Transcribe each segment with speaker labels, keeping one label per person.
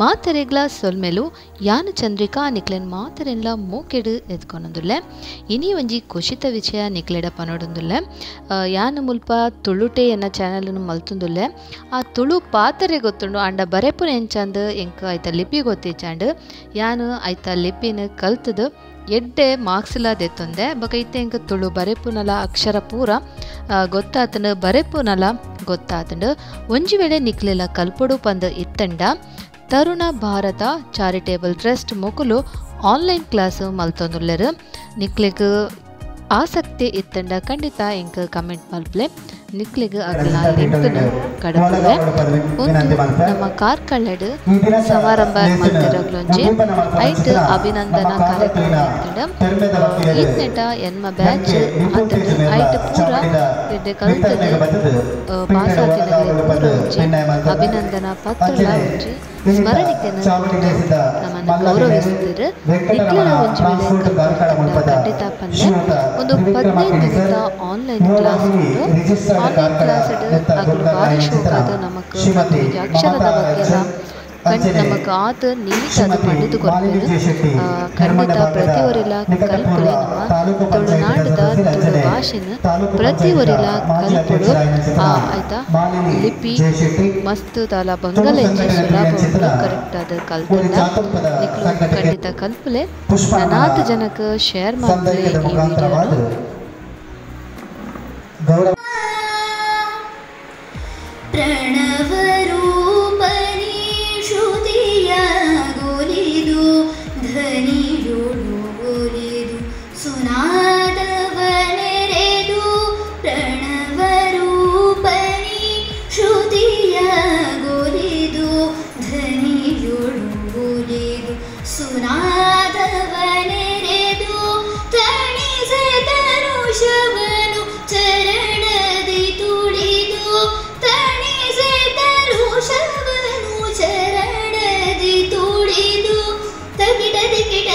Speaker 1: ಮಾತೆರೆಗ್ಲ ಸೊಲ್ಮೆಲು ಯಾನು ಚಂದ್ರಿಕಾ ನಿಕ್ಲೆನ್ ಮಾತೆರೆನ್ಲ ಮೋಕೆಡು ಎದ್ಕೊನೊಂದುಲ್ಲೆ. ಇನಿ ಒಂಜಿ ಖುಷಿತ ವಿಷಯ ನಿಕ್ಲೆಡ ಪನೊಡೊಂದುಲ್ಲೆ. ಯಾನು ಮುಲ್ಪ ತುಳುಟೆ ಎನ್ನ ಚಾನೆಲ್ ಮಲ್ತೊಂದುಲ್ಲೆ. ಆ ತುಳು ಪಾತೆರೆ ಗೊತ್ತುಂಡು ಆಂಡ ಬರೆಪುನ ಎಂಚಂದ್ ಎಂಕ್ ಐತ ಲಿಪಿ ಗೊತ್ತಿಜ್ಜಾಂಡ್. ಯಾನು ಐತ ಲಿಪಿನ್ ಕಲ್ತುದು ಎಡ್ಡೆ ಮಾರ್ಕ್ಸ್ಲ ದೆತ್ತೊಂದೆ. ಬೊಕ ಇತ್ತೆ ಎಂಕ್ ತುಳು ಬರೆಪುನಲ ಅಕ್ಷರ ಪೂರ ಗೊತ್ತಾತಂಡ್, ಬರೆಪುನಲ ಗೊತ್ತಾತಂಡ್. ಒಂಜಿ ವೇಳೆ ನಿಕ್ಲೆಲ ಕಲ್ಪೊಡು ಪಂದ್ ಇತ್ತಂಡ ತರುಣ ಭಾರತ ಚಾರಿಟೇಬಲ್ ಟ್ರಸ್ಟ್ ಮೊಕುಲು ಆನ್ಲೈನ್ ಕ್ಲಾಸ್ ಮಲ್ತೊಂದುಲ್ಲೆರ್. ನಿಕ್ಲೆಗ್ ಆಸಕ್ತಿ ಇತ್ತಂಡ ಖಂಡಿತ ಎಂಕ್ ಕಮೆಂಟ್ ಮಲ್ಪಲೆ. ನಿಕ್ಲೆಗ್ ಅಗಲ ಲಿಂಕ್ ಕಡಪುವೆ. ಉಂದು ನಮ್ಮ ಕಾರ್ಕಳಡ್ ಸಮಾರಂಭ ಮಲ್ತಿರಗ್ಲೊಂಜಿ ಐಟ್ ಅಭಿನಂದನಾ ಕಾರ್ಯಕ್ರಮ ಇತ್ತಂಡ. ಈತ್ನೆಟ ಎನ್ಮ ಬ್ಯಾಚ್ ಆತಂಡ್. ಐಟ್ ಪೂರ ಎಡ್ಡೆ ಕಲ್ತುದು ಪಾಸ್ ಆತಿನಗ್ಲೆಗ್ ಪೂರ ಒಂಜಿ ಅಭಿನಂದನಾ ಪತ್ರಲ ಒಂಜಿ ಸ್ಮರಣಿಕೆನ್ ನಮನ್ ಗೌರವಿಸುತ್ತೀರ್. ನಿಕ್ಲೆನ ಒಂಜಿ ವೇಳೆ ಕಲ್ಪೊಡು ಖಂಡಿತ ಪನ್ಲೆ. ಒಂದು 15 ದಿನದ ಆನ್ಲೈನ್ ಕ್ಲಾಸ್ ಉಂಡು. ಆನ್ಲೈನ್ ಕ್ಲಾಸ್ ಅಕುಲು ಬಾರಿ ಶೋಕಾದ್ ನಮಕ್ ಅಕ್ಷರದ ಬಗ್ಗೆ ನಮಕ್ ಆತ್ ನೀಟ್ ಆದ್ ಪಂಡುದು ಕೊರ್ಪೆರ್. ಖಂಡಿತ ಪ್ರತಿ ಒರಿಲ ಕಲ್ಪುಲೆ. ನಮ್ಮ ತುಳುನಾಡುದ ತುಳು ಭಾಷೆನ್ ಪ್ರತಿ ಒರಿಲ ಕಲ್ಪೊಡು. ಆಯ್ತಾ ಲಿಪಿ ಮಸ್ತ್ ದಾಲ ಬಂಗಲ ಇಜ್ಜಿ, ಸುಲಭ ಉಂಡು. ಕರೆಕ್ಟ್ ಆದ್ ಕಲ್ತುಂಡ ನಿಕ್ಲು ಖಂಡಿತ ಕಲ್ಪುಲೆ. ನನಾತ್ ಜನಕ್ ಶೇರ್ ಮಲ್ಪುಲೆ ಈ ವಿಡಿಯೋನು.
Speaker 2: ಪ್ರಣವರೂಪನಿ ಶ್ರುತಿಯಗೊಲಿದು ಧ್ವನಿಯೊಳು ಸುನಾದವನೆರೆದು. ಪ್ರಣವರೂಪನಿ ಶ್ರುತಿಯಗೊಲಿದು ಧ್ವನಿಯೊಳು ಸುನಾದವನೆರೆದು. ತಣಿಸೆತನು ಶವನು ಚರಣದಿ ತುಳಿದು, ತಣಿಸೆತನು ಶವನು ಚರಣದಿ ತುಳಿದು. ತಗಿಡ ದಿಗಿಡ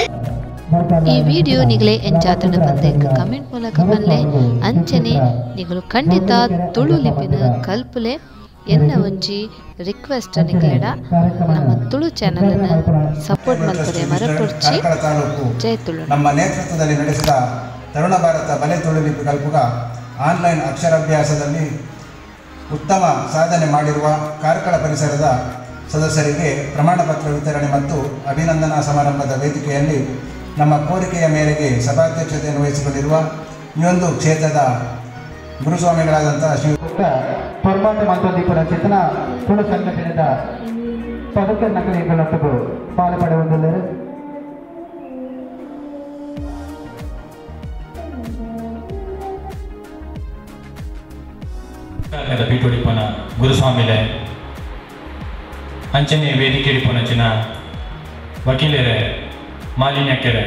Speaker 1: ಈ ವಿಡಿಯೋ ನಿಗಲೇ ಎಂಚಾತಂಡ ಪಂದ್ ಎಂಕ್ ಕಮೆಂಟ್ ಮೂಲಕ ಪನ್ಲೆ. ಅಂಚನೆ ನಿಗಲು ಖಂಡಿತ ತುಳು ಲಿಪಿನ ಕಲ್ಪುಲೆ. ಎನ್ನ ಒಂಜಿ ರಿಕ್ವೆಸ್ಟ್ ನಿಕ್ಲೆಡ ನಮ್ಮ ತುಳು ಚಾನೆಲ್ ಅನ್ನು ಸಪೋರ್ಟ್ ಮಲ್ಪರೆ ಮರಪೊಡ್ಚಿ.
Speaker 3: ಕಾರ್ಕಳ ತಾಲೂಕು
Speaker 1: ಜೈ ತುಳು.
Speaker 3: ನಮ್ಮ ನೇತೃತ್ವದಲ್ಲಿ ನಡೆಸಿದ ತರುಣ ಭಾರತ ಬಲೆ ತುಳು ಲಿಪಿ ಕಲ್ಪುಗ ಆನ್ಲೈನ್ ಅಕ್ಷರಾಭ್ಯಾಸದಲ್ಲಿ ಉತ್ತಮ ಸಾಧನೆ ಮಾಡಿರುವ ಕಾರ್ಕಳ ಪರಿಸರದ ಸದಸ್ಯರಿಗೆ ಪ್ರಮಾಣ ಪತ್ರ ವಿತರಣೆ ಮತ್ತು ಅಭಿನಂದನಾ ಸಮಾರಂಭದ ವೇದಿಕೆಯಲ್ಲಿ ನಮ್ಮ ಕೋರಿಕೆಯ ಮೇರೆಗೆ ಸಭಾಧ್ಯಕ್ಷತೆಯನ್ನು ವಹಿಸಿಕೊಂಡಿರುವ ಈ ಒಂದು ಕ್ಷೇತ್ರದ ಗುರುಸ್ವಾಮಿಗಳಾದಂಥ ಶ್ರೀ
Speaker 4: ಪೊರ್ಮಾಟ ಮಾತೋದೀಪನ ಚೇತನ ತುಳು ಸಂಘಟನೆದ ಪದಕ ನಕಲಿಗಳೊಟ್ಟಿಗೆ ಪಾಲು ಪಡೆಯುವುದಿಲ್ಲರು.
Speaker 5: ಪೀಠೋಡಿಪನ ಗುರುಸ್ವಾಮಿಲೆ ಅಂಚನೆ ವೇದಿಕೆ ಇಡಿಪುನಂಚಿನ ವಕೀಲರೆ ಮಾಲಿನ್ಯಕೆರೆ